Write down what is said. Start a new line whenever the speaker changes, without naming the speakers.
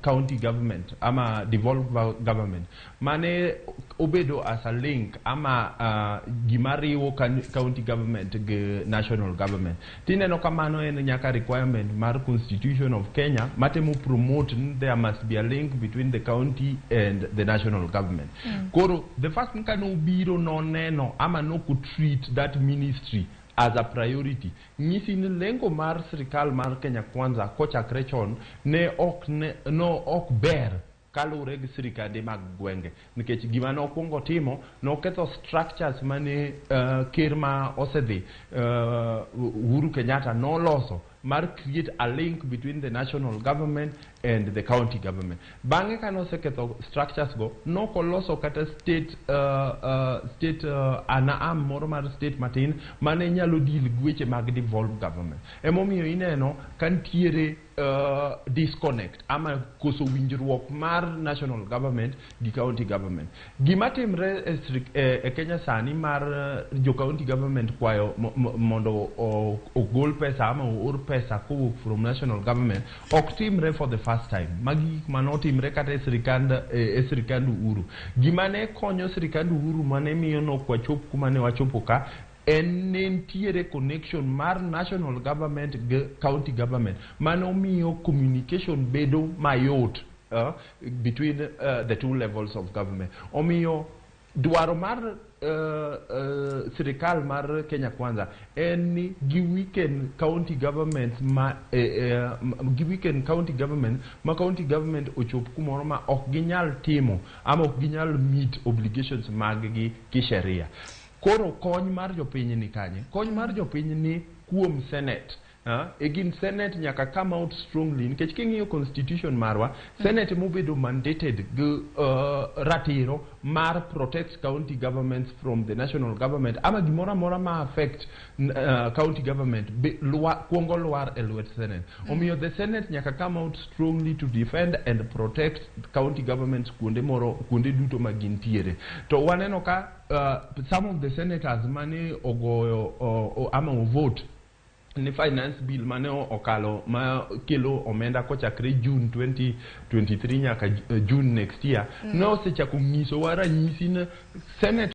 County government ama devolved government mane obedo as a link ama gima riwo county government gi national government. Tineno ka mano en nyaka requirement mar Constitution of Kenya matemo promote ni there must be a link between the county and the national government. Koro the first thing kane obiro, noneno ama nok treat that ministry as a priority. Nyisi ni lengo mar sirikal mar Kenya Kwanza kochakre chon ne ok ne, no ok ber kaluwore gi sirikande mag gwenge, nikech gima nokwongo timo, noketho structures mane ker ma osedhi, Uhuru Kenyatta, noloso mar create a link between the national government and the county government. Bang'e ka noseketho structures go, nokoloso kata state an arm moro mar state matin mane nyalo deal gi weche mag devolved government. Emomiyo ineno ka nitiere disconnect ama koso winjruok mar national government gi county government. Gima timre e Kenya sani mar jo county government kwayo mondo ogol pesa ama oor pesa kowuok from national government ok timre for the first time. Magi gik manotimre kata e sirikand Uhuru. Gima ne konyo sirikand Uhuru mane miyo nok wachop kuma ne wachopo ka en ne nitiere connection mar national government gi county government mano miyo communication bedo mayot between the two levels of government. Omiyo dwaro mar sirikal mar Kenya Kwanza en ni gi weaken county government ma gi weaken county government ma county government ochop kumoro ma ok ginyal timo ama ok ginyal meet obligations mag gi kisheria. Koro kony mar jopiny ni kanye? Kony mar jopiny ni kuom Senate. Again, Senate nyaka come out strongly, nikech king'iyo constitution marwa, Senate mobedo mandated gi ratiro mar protect county governments from the national government ama gimoro amora ma affect county government kuongo lwar e lwet Senate. Omiyo the Senate nyaka come out strongly to defend and protect county governments kuonde moro kuonde duto ma gintiere. To waneno ka some of the senators mane ogoyo ama ovote ni finance bill mane okalo ma kelo omenda kochakre June 2023 nyaka June next year, ne osechako nyisowa ranyisi ni Senate